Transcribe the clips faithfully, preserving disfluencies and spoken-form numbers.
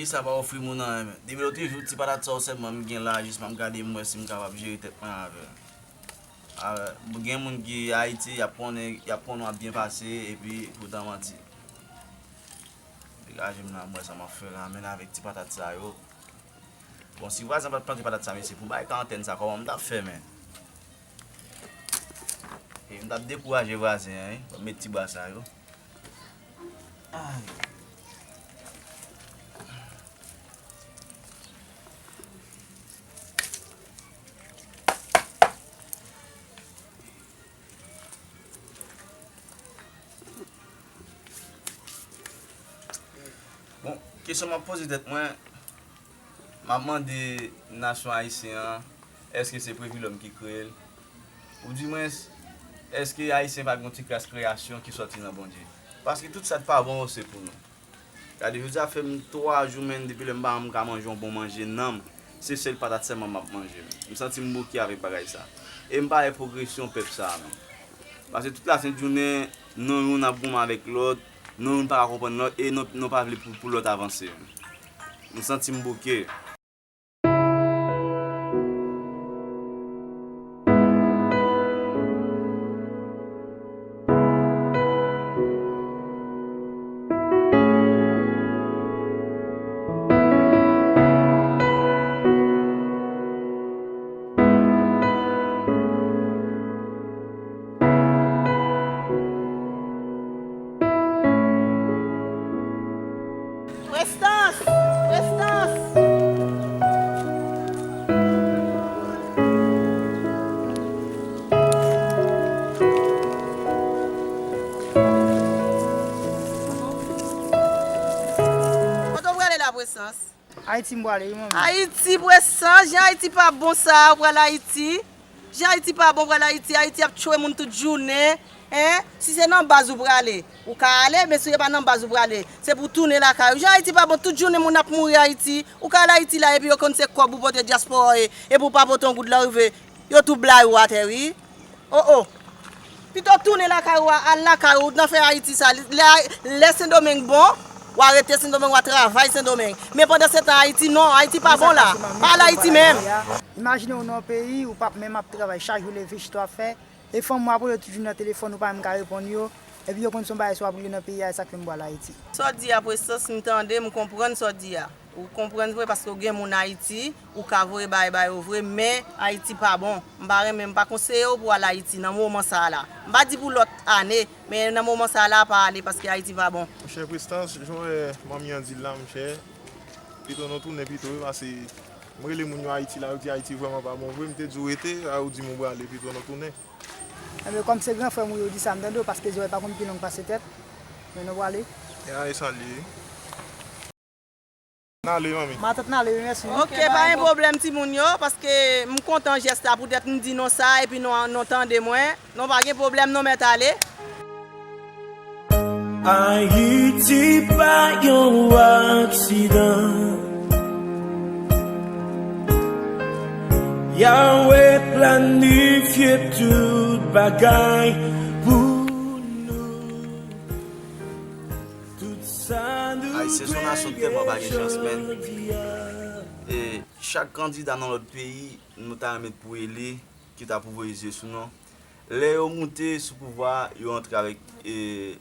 Sa pa ofri moun anyen, men. Depi lòt jou, ti patat sa w sèlman m gen la, jis m ap gade m wè si m kapab jere tèt mwen avè l. A, gen moun ki Ayiti, y ap konnen, y ap konnen w ap byen pase, epi poutan manti. Degaje m la, m wè sa m ap fè la, menm avèk ti patat sa yo. Bon, si vwazen pa t plante patat sa, mesye, pou bay karantèn sa, kòman m t ap fè, men? E m t ap dekouraje vwazen an, wi. Ban m met ti bwa sa yo. Ay. Bon, kesyon m ap poze tèt mwen, m ap mande nasyon ayisyen an, èske se Previlòm ki kreye l? Oudimwens, èske Ayisyen pa gen yon ti kras kreyasyon ki sòti nan Bondye? Paske tout sa k pa bon yo se pou nou. Gade, jodi a fè m twa jou, menm depi lè m pa janm ka manje yon bon manje nanm, se sèl patat sèlman m ap manje, menm. M santi m bouke avèk bagay sa. E m pa wè pwogresyon pèp sa a, menm. Paske tout lasent jounen, nou youn ap goumen avèk lòt, nou youn pa ka konprann lòt, e nou, nou pa vle pou, pou lòt avanse, menm. M santi m bouke. Prestans! Prestans! Kote w prale la, Prestans? Ayiti m prale, wi, manmi. Ayiti, Prestans, jan Ayiti pa bon sa, ou pral Ayiti. Jan Ayiti pa bon, pral Ayiti. Ayiti ap tchwe moun tout jounen. Hein? Si se nan baz ou prale, ou ka ale, men si se pa nan baz ou prale, se pou tounen lakay ou. Jan Ayiti pa bon, tout jounen moun ap mouri Ayiti. Ou ka al Ayiti la, epi yo konn se kòb ou pote dyaspora ye, epi ou pa pote yon goud la rive, yo tou blayi ou atè, wi. Oh, oh. Pito tounen lakay ou a, al lakay ou, nan fè Ayiti sa. Lè, lè Sendomeng bon, w a rete Sendomeng, w a travay Sendomeng. Men pandan se tan Ayiti, non, Ayiti pa bon la. Pa al Ayiti menm. Imajine w nan yon peyi, ou p ap menm ap travay, chak jou leve chita w ap fè. E fanm ou ap rele tout jounen nan telefòn, ou pa menm ka reponn yo. Epi yo konn se yon bagay sa w ap regle nan peyi a, e sa k fè m pral Ayiti. Sa w di a, Prestans, m tande, m konprann sa w di a. Ou konprann vre, paske w gen moun Ayiti, ou ka voye bagay ba yo vre, men Ayiti pa bon. M pa renmen, m pa konseye w pou w al Ayiti nan moman sa a la. M pa di pou lòt ane, men nan moman sa a la, pa ale, paske Ayiti pa bon. Monchè Prestans, jan w wè manmi an di l la, monchè, pito nou tounen pito, wi, paske m rele moun yo Ayiti la, yo di Ayiti vrèman pa bon vre, m te di w rete, a ou di m ou prale, pito nou tounen. Enben, kòm se gran frè m ou ye, ou di sa, m tande w, paske zòrèy pa konn pi long pase tèt. Men nou prale. Ya, e sa l ye. N ale, manmi. Matant n ale, wi, mèsi. Ok, pa gen pwoblèm, timoun yo, paske m kontan jès la, poutèt m di nou sa, epi nou, nou tande mwen. Non, pa gen pwoblèm, nou mèt ale. Ayiti pa yon aksidan. Yahweh planifye tout bagay pou nou. Tout sa nou Ayisyen se yon nasyon tèlman pa gen chans, menn. E chak kandida nan lòt peyi, nou ta renmen pou eli, ki ta pou voye zye sou nou. Lè yo moute sou pouvwa a, yo antre avèk, e,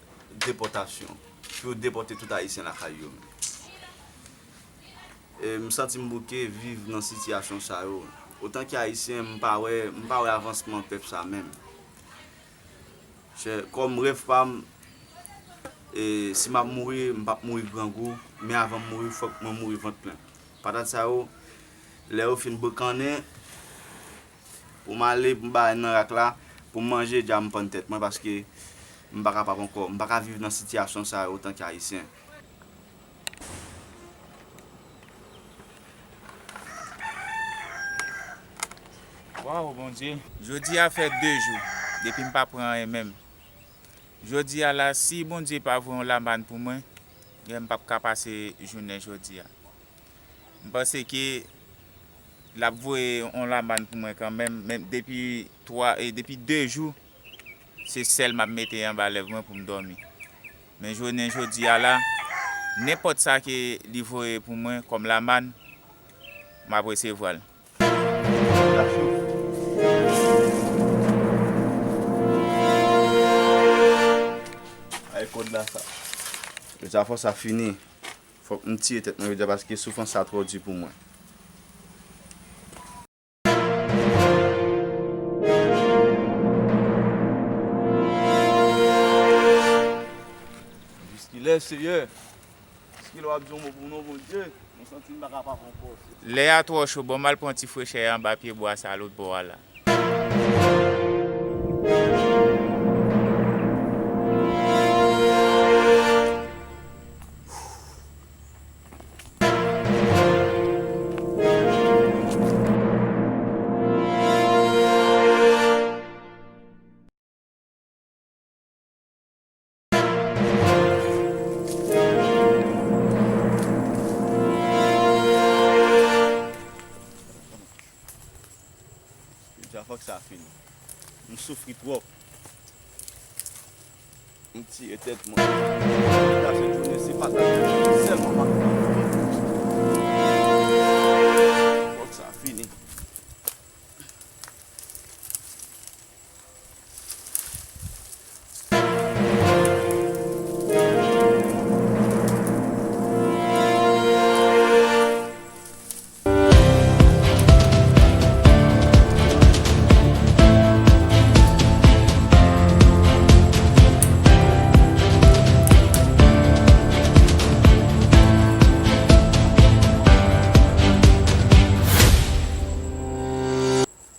depòtasyon. Pou yo depòte tout Ayisyen lakay yo. E, m santi m bouke viv nan sitiyasyon sa yo. Otan ki Ayisyen, m pa wè, m pa wè avansman pèp sa menm. Chè, kòm rèv pa m, e, si m ap mouri, m p ap mouri grangou, men avan m mouri, fòk mwen mouri vant plen. Patat sa yo, lè yo fin bokannen, pou m ale, pou m bay nan rak la, pou m manje, dja m pann tèt mwen, paske m pa kapab ankò. M pa ka viv nan sitiyasyon sa yo otan ki Ayisyen. Waw, Bondye. Jodi a fè de jou depi m pa pran anyen menm. Jodi a la, si Bondye pa voye yon lamàn pou mwen, gen m p ap ka pase jounen jodi a. M panse ke l ap voye yon lamàn pou mwen kanmenm, men depi twa, e depi de jou, se sèl m ap mete anba lèv mwen pou m dòmi. Men jounen jodi a la, Nenpòt sa ke li voye pou mwen kòm lamann, m ap resevwa l. Ay kòd la sa. Jodi a fòs sa fini. Fòk m tiye tèt mwen jodi a paske soufrans sa twò di pou mwen. Jiskilè, Seyè? Jiskilè w ap di yon mo pou non, Bondye? Mwen santi m pa kapab ankò. Lè a twò cho, bon, m al pran ti frechè anba pye bwa sa lòt bò a la. Jodi a fòk sa fini. M soufri twòp. M tiye tèt mwen. Pase jounen se patat sèlman m ap fè. Fòk sa fini.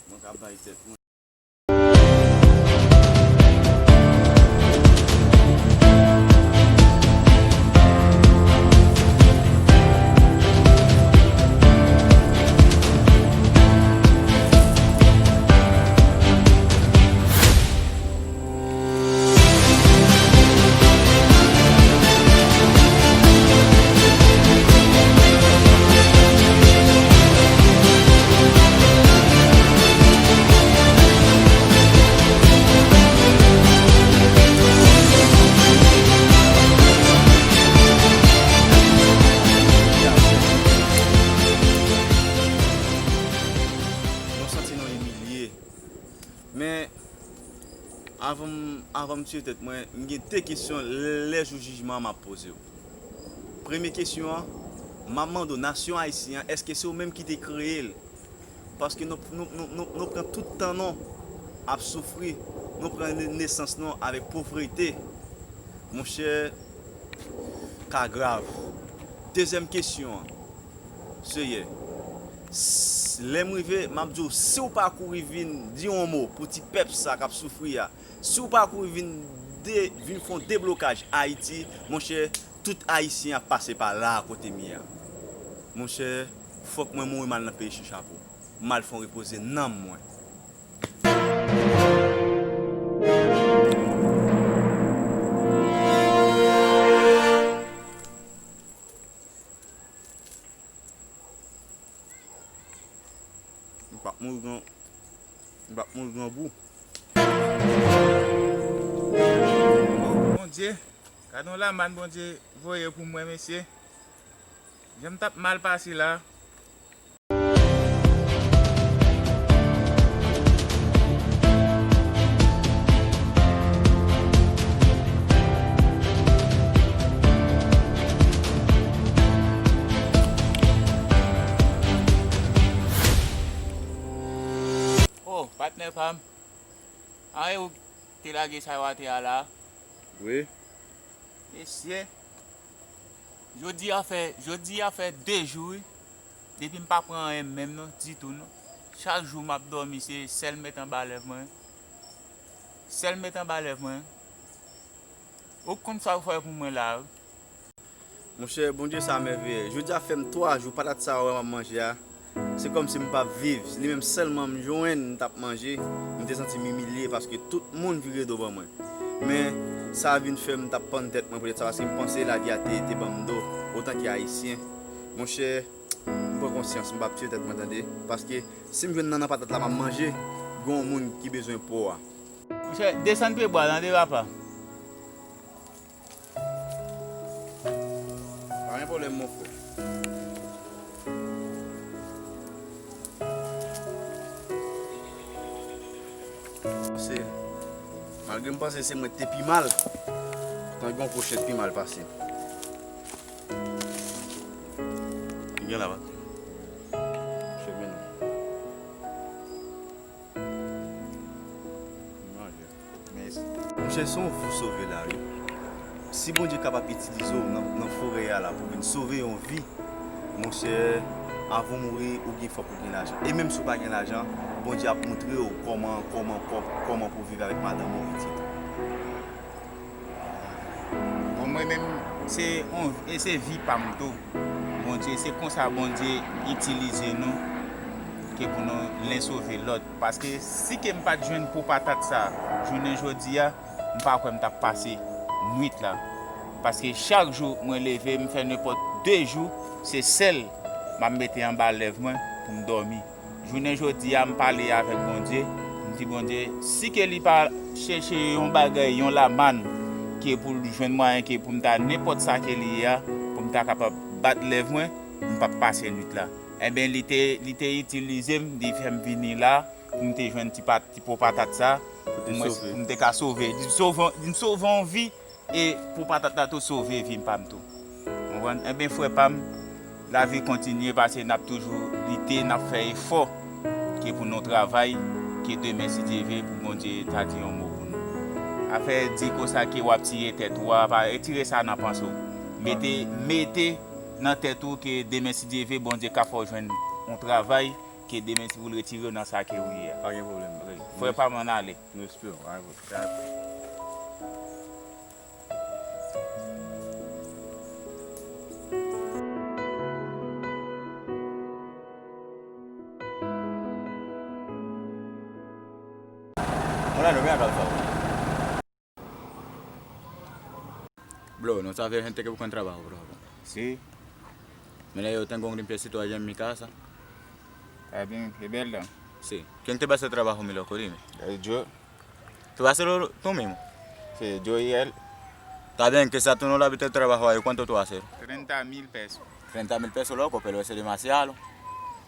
Mwen ka bay tèt mwen. Mwen santi nou imilye. Men, avan m, avan m tiye tèt mwen, m gen de kesyon lè jou jijman an m ap poze w. Premye kesyon an, m ap mande w, nasyon ayisyen an, èske se ou menm ki te kreye l? Paske nou, nou, nou, nou, nou pran tout tan nou ap soufri, nou pran ne-, nesans nou avèk povrete. Monchè, ka grav. Dezyèm kesyon an, Seyè, s-, lè m rive, m ap di w, si w pa kouri vin di yon mo pou ti pèp sa k ap soufri a, si w pa kouri vin de-, vin fè yon deblokaj Ayiti, monchè, tout Ayisyen ap pase pa la a kote m ye a. Monchè, fòk mwen mouri m al nan peyi Chichapo. M al fè yon repoze nanm mwen. M p ap mouri gran, m p ap mouri grangou. Oh, Bondye, gade yon lamann Bondye voye pou mwen, mesye. Jan m t ap mal pase la. Oh, patnè pa m. A, e ou te lage sa yo atè a la? Wi. Mesye, jodi a fè, jodi a fè de jou, wi. Depi m pa pran anyen menm non, ditou non. Chak jou m ap dòmi, se sèl met anba lèv mwen. Sèl met anba lèv mwen. Ou konn sa ou fè pou mwen la, wi. Monchè, Bondye sa mèveyè. Jodi a fè m twa jou patat sa yo m ap manje a. Se kòmsi m p ap viv. Li menm sèlman m jwenn m t ap manje, m te santi m imilye paske tout moun vire do ban mwen. Men, sa vin fè m t ap pann tèt mwen poutèt sa, paske m panse lavi a te, te ban m do, otan ke Ayisyen. Monchè, m pran konsyans, m p ap tiye tèt mwen tande, paske si m jwenn nannan patat la, m ap manje, gen yon moun ki bezwen po a. Monchè, desann pye bwa tande, papa. Mon frè. Se, malgre m panse se mwen ki te pi mal, poutan gen yon pwochèt pi mal pase m. Ki gen la, pa? Chemine. Manje. Monchè, se yon vi w sove la, wi. Si Bondye kapab itilize w nan, nan forè a la pou vin sove yon vi, monchè, avan w mouri, ou gen, fòk ou gen lajan. E menm si w pa gen lajan, Bondye ap montre w kòman, kòman, kò-, kòman pou w viv avèk madanm ou, pitit ou. Bon, mwen menm, se yon, e se vi pa m tou. Bondye, se konsa Bondye itilize nou, ke pou nou len sove lòt. Paske si ke m pa t jwenn po patat sa, jounen jodi a, m pa kwè m t ap pase nwit la. Paske chak jou mwen leve, m fè nenpòt de jou, se sèl m ap mete anba lèv mwen pou m dòmi. Jounen jodi a, m pale avèk Bondye, m di Bondye, si ke li pa chèche yon bagay, yon lamann, ke pou l jwenn mwayen, ke pou m ta nenpòt sa ke li ye a, pou m ta kapab bat lèv mwen, m p ap pase nwit la. Enben, li te, li te itilize m, li fè m vini la, pou m te jwenn ti pat-, ti po patat sa, pou mwen, pou m te ka sove. Li sove, li sove yon vi, e po patat la tou sove vi pa m tou. Konprann? Enben, frè pa m, lavi kontinye, paske n ap toujou lite, n ap fè efò, ke pou nou travay, ke demen, si Dye vle, pou Bondye ta di yon mo pou nou. Afè di konsa ke w ap tiye tèt ou a, pa retire sa nan panse w. Mete, mete nan tèt ou ke demen, si Dye vle, Bondye ka fè w jwenn yon travay, ke demen, si pou l retire w nan sa ke ou ye a. Pa gen pwoblèm. Wi. Frè pa m, ann ale. Nou espere w. Mwen la, nou gen atal sa. Bro, no sabes gente que buscan trabajo, bro. Sí. Mira, yo tengo un limpiecito allá en mi casa. Está bien, qué verdad. Sí. ¿Quién te va a hacer trabajo, mi loco? Dime. Eh, yo. ¿Tú vas a hacerlo tú mismo? Sí, yo y él. Está bien, que sea tú no le habitas el trabajo a ellos. ¿Cuánto tú vas a hacer? Treinta mil pesos. Treinta mil pesos, loco, pero eso es demasiado.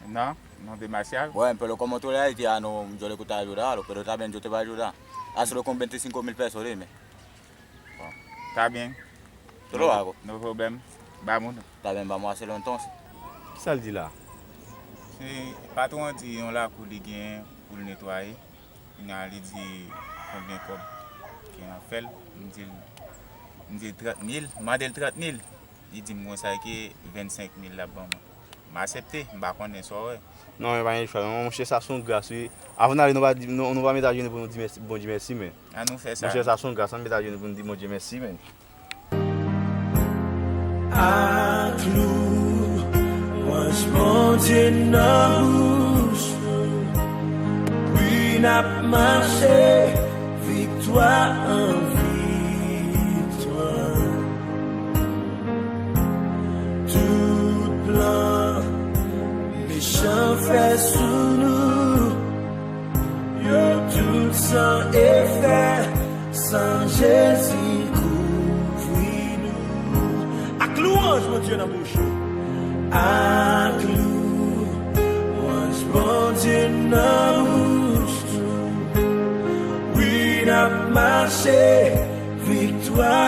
No, no es demasiado. Bueno, pero como tú eres haitiano, yo le gusta ayudarlo, pero está bien, yo te voy a ayudar. Hazlo con veinticinco mil pesos, dime. Bon, está bien. Tú lo hago. No problem. Vámonos. Está bien, vamos a hacerlo entonces. Kisa l di la? Se patwon an di yon lakou li gen pou l netwaye. Kounye a li di konbyen kòb ke n ap fè l. M di l, m di l trant mil, m mande l trant mil. Li di m konsa ke vennsenk mil l ap ban mwen. M aksepte, m pa konnen sa w wè. Non, men pa gen chwa non, monchè, sa se yon gras, wi. Avan n ale, nou pa di, nou, nou pa met ajenou pou nou di mèsi, Bondye mèsi, men. An nou fè sa. Monchè, sa se yon gras, ann met ajenou pou nou di Bondye mèsi, men. Ak louwanj Bondye nan bouch nou, wi, n ap mache viktwa an viktwa. Tout plan mechan fè sou nou, yo tout san efè, san Jezi kouvri nou. Ak louwanj Bondye nan bouch nou. Ak louwanj Bondye nan bouch nou, wi, n ap mache viktwa